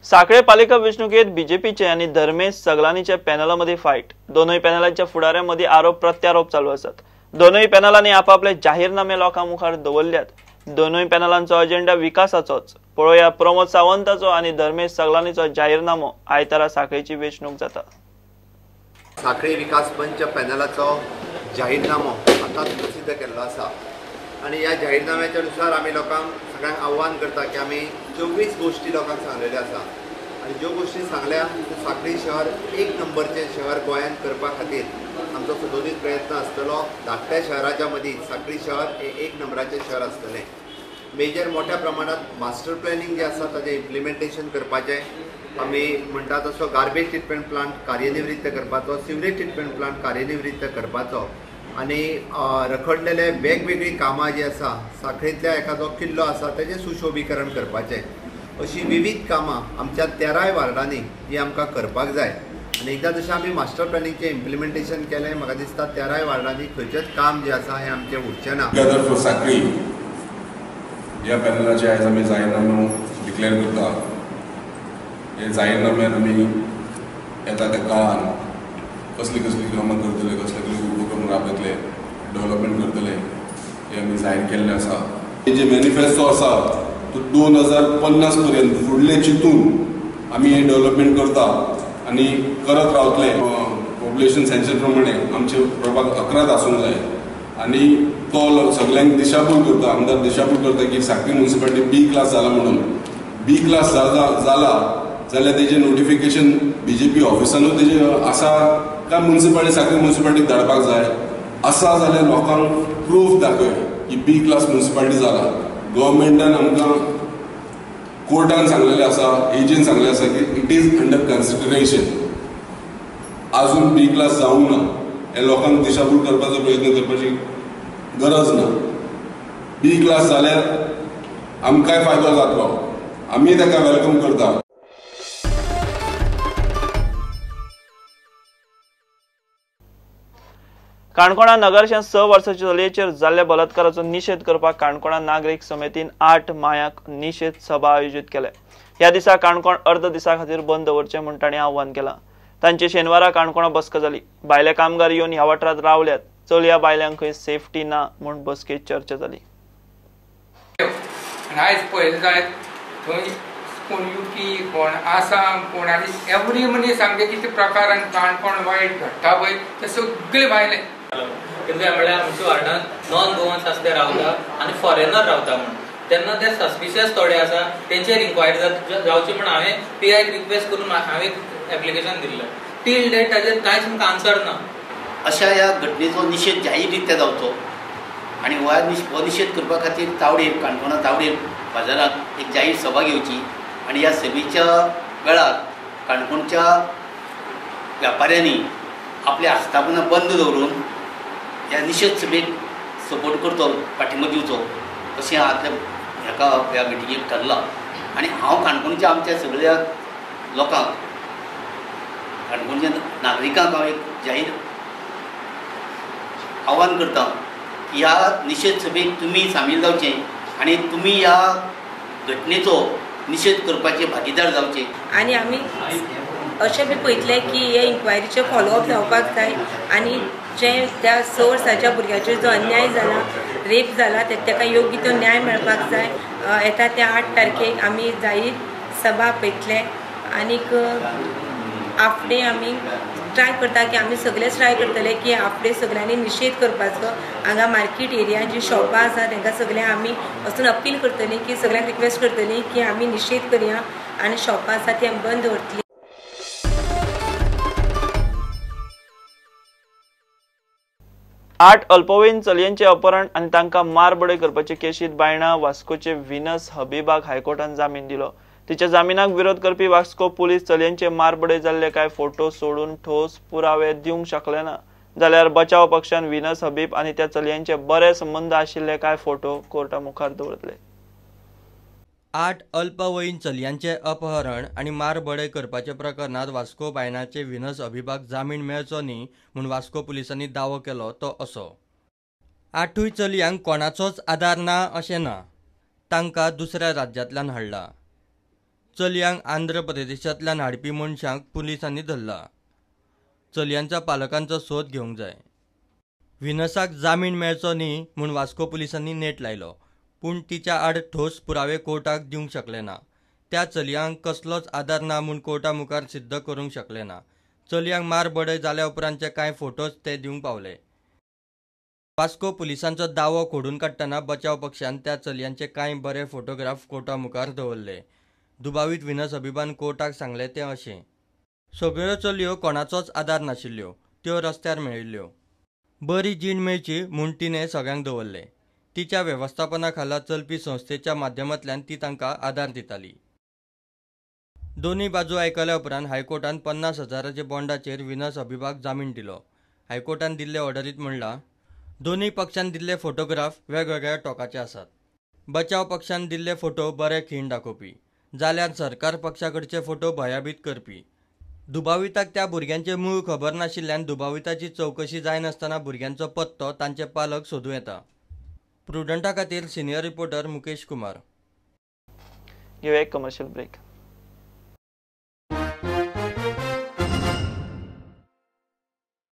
साखळे पालिका वेंचणुकेत बीजेपीचे आनी धर्मेश सगलानीच्या पॅनला मदीं फायट. दोनूय पॅनलांच्या फुडाऱ्यां मदीं आरोप प्रत्यारोप चालू आसात. दोनूय पॅनलांनी आपापले जाहीरनामे लोकां मुखार दवरल्यात. दोनूय पॅनलांचो अजेंडा विकासाचोच. पळोवया प्रमोद सावंताचो आनी धर्मेश सगलानीचो जाहीरनामो. आयतारा साखळेची वेंचणूक जाता. साखळी विकास पंच पॅनलाचो जाहीरनामो आतांच प्रसिद्ध केल्लो आसा आनी ह्या जाहीरनाम्याच्या नुसार आमी लोकांक सगळ्यांक आव्हान करता की आमी 24 गोष्टी लोकांक सांगलेल्यो आसा आनी ज्यो गोष्टी सांगल्या त्यो साखळी शहर एक नंबरचें शहर गोंयांत करपा खातीर आमचो सदोदीत प्रयत्न आसतलो. धाकट्या शहराच्या मदीं साखळी शहर हें एक नंबराचें शहर आसतलें. मेजर मोठ्या प्रमाणांत मास्टर प्लॅनिंग जें आसा ताजें इम्प्लिमेंटेशन करपाचें, आमी म्हणटा तसो गार्बेज ट्रिटमेंट प्लांट कार्यनिवृत्त करपाचो, सिवरेज ट्रिटमेंट प्लांट कार्यनिवृत्त करपाचो आनी रखडलेले वेगवेगळीं कामां जीं आसा साखळेंतल्या एखादो किल्लो आसा तेजें सुशोभीकरण करपाचें, अशीं विविध कामां आमच्या 13 वार्डांनी जी आमकां करपाक जाय. आनी एकदां जशें आमी मास्टर प्लॅनिंगचें इम्प्लिमेंटेशन केलें, म्हाका दिसता 13 वार्डांनी खंयचेंच काम जें आसा हें आमचें उरचें ना. टुगेदर फॉर साखळी ह्या पॅनलाचे आयज आमी जाहीरनामो डिक्लेअर करता. हे जाहीरनाम्यान आमी येता त्या काळान कसली कसली कामां करतले, कसले कसले उपक्रम राबयतले, डेव्हलपमेंट करतले हे आमी जाहीर केल्लें आसा. हे जे मॅनिफेस्टो आसा तो 2050 पर्यंत फुडले चिंतून आमी हे डेव्हलपमेंट करता आनी करत रावतले. पॉप्युलेशन सेन्सस प्रमाणे आमचे प्रभाग 11 आसूंक जाय आनी तो सगल्यांक दिशाभूल करता, आमदार दिशाभूल करता की साखळी म्युनिसिपालिटी बी क्लास जाला म्हणून. बी क्लास जाला जाल्यार तेजें नोटिफिकेशन बीजेपी ऑफिसानूच तेजें आसा काय म्युनिसिपालिटी साखळी म्युनिसिपालिटीक धाडपाक जाय आसा जाल्यार लोकांक प्रूफ दाखय की बी क्लास म्युनिसिपालिटी जाला. गव्हर्मेंटान आमकां कोर्टान सांगलेलें आसा, एजीन सांगलें आसा की it is under consideration, आजून बी क्लास जावंक ना. हे लोकांक दिशाभूल करपाचो प्रयत्न करपाची गरज ना. बी क्लास जाल्यार आमकांय फायदो जातलो, आमी ताका welcome करता. काणकोणा नगरशांत 6 वर्साच्या चलयेचेर जाल्ल्या बलात्काराचो निशेध करपाक काणकोणा नागरीक समितीन 8 मायाक निशेध सभा आयोजीत केल्या. ह्या दिसा काणकोण अर्द दिसा खातीर बंद दवरचें म्हूण तांणी आव्हान केलां. तांची शेनवारा काणकोणा बसका जाली. भायले कामगार येवन ह्या वाठारांत रावल्यात, चलया बायल्यांक खंय सेफ्टी ना म्हूण बसकेत चर्चा जाली. आयज पळयलें जायत थंय कोण युपी, कोण आसाम, कोण आनी एवरी मनीस आमगे कितें प्रकार आनी काणकोण वायट घडटा पळय ते सगळे भायले. कितें म्हळ्यार आमच्या वार्डांत नॉन गोवन्स आसा ते रावता आनी फॉरेनर रावता म्हूण तेन्ना ते सस्पिशियस थोडे आसा तेंचेर इन्क्वायरी जावची म्हूण हांवें पी आयक रिक्वेस्ट करून हांवें एप्लिकेशन दिल्लें. टील डेट ताजेर कांयच आमकां आन्सर ना. अशा ह्या घटनेचो निशेध जाहीर रित्या जावचो आनी हो निशेध करपा खातीर तावडेर काणकोणा तावडेर बाजारांत एक जाहीर सभा घेवची आनी ह्या सभेच्या वेळार काणकोणच्या व्यापाऱ्यांनी आपली आस्थापनां बंद दवरून ह्या निशेध सभेक सपोर्ट करचो, पाठिंबो दिवचो अशें आदल्या हेका ह्या मिटिंगेक ठरलां. आनी हांव काणकोणच्या आमच्या सगळ्या लोकांक, काणकोणच्या नागरिकांक हांव एक जाहीर आव्हान करता की ह्या निशेध सभेक तुमी सामील जावचें आनी तुमी ह्या घटनेचो निशेध करपाचे भागीदार जावचे. आनी आमी अशें बी पळयतलें की हे इन्क्वायरीचें फॉलोअप जावपाक जाय आनी जे त्या 6 वर्साच्या भुरग्याचेर जो अन्याय जाला, रेप जाला, ताका योग्य तो न्याय मेळपाक जाय. येता त्या 8 तारखेक आमी जाहीर सभा पळयतले आनीक हाफ डे आमी ट्राय करता की आमी सगळेच ट्राय करतले की हाफ डे सगळ्यांनी निशेध करपाचो. हांगा मार्केट एरिया जी शॉपां आसा तांकां सगळ्यांक आमी वचून अपील करतली की सगळ्यांक रिक्वेस्ट करतली की आमी निशेध करया आनी शॉपां आसा ती आमी बंद दवरतली. आठ अल्पवयीन चलयांचे अपहरण आनी तांकां मारबडय करपाचे केशीत बायणा वास्कोचे विनस हबीबाक हायकोर्टान जामीन दिलो. तिच्या जामिनाक विरोध करपी वास्को पुलीस चलयांचे मारबडय जाल्ले कांय फोटो सोडून ठोस पुरावे दिवंक शकले ना, जाल्यार बचाव पक्षान विनस हबीब आनी त्या चलयांचे बरे संबंद आशिल्ले कांय फोटो कोर्टा मुखार दवरले. 8 अल्पवयीन चलयांचे अपहरण आनी मारबडय करपाच्या प्रकरणांत वास्को बायणाचे विनस हबीबाक जामीन मेळचो न्ही म्हूण वास्को पुलिसांनी दावो केलो तो असो. 8 चलयांक कोणाचोच आदार ना अशें ना, तांकां दुसऱ्या राज्यांतल्यान हाडला. चलयांक आंध्र प्रदेशांतल्यान हाडपी मनशांक पुलिसांनी धरला. चलयांच्या पालकांचो सोद घेवंक जाय. व्हिनसाक जामीन मेळचो न्ही म्हूण वास्को पुलिसांनी नेट लायलो, पूण तिच्या आड ठोस पुरावे कोर्टाक दिवंक शकले ना. त्या चलयांक कसलोच आदार ना म्हूण कोर्टा मुखार सिद्ध करूंक शकले ना. चलयांक मार बडय जाल्या उपरांतचे कांय फोटोज ते दिवंक पावले. वास्को पुलिसांचो दावो खोडून काडटना बचाव पक्षान त्या चलयांचे कांय बरे फोटोग्राफ कोर्टा मुखार दवरले. दुबावीत व्हिनस हबीबान कोर्टाक सांगलें तें अशें: सगळ्यो चलयो कोणाचोच आदार नाशिल्ल्यो, त्यो रस्त्यार मेळिल्ल्यो. बरी जीण मेळची म्हूण तिणें सगळ्यांक दवरले. तिच्या वेवस्थापना खाला चलपी संस्थेच्या माध्यमांतल्यान ती तांकां आदार दिताली. दोनूय बाजू आयकल्या उपरांत हायकोर्टान 50,000 बॉन्डाचेर व्हिनस हबीबाक जामीन दिलो. हायकोर्टान दिल्ले ऑर्डरींत म्हणलां, दोनूय पक्षान दिल्ले फोटोग्राफ वेगवेगळ्या टोकाचे आसात. बचाव पक्षान दिल्ले फोटो बरे खीण दाखोवपी, जाल्यार सरकार पक्षा कडचे फोटो भयाभीत करपी. दुबाविताक त्या भुरग्यांचे मूळ खबर नाशिल्ल्यान दुबाविताची चवकशी जायनासतना भुरग्यांचो पत्तो तांचे पालक सोदूं येता. प्रुडंटा खातीर सिनियर रिपोर्टर मुकेश कुमार. घेवया एक कमर्शियल ब्रेक.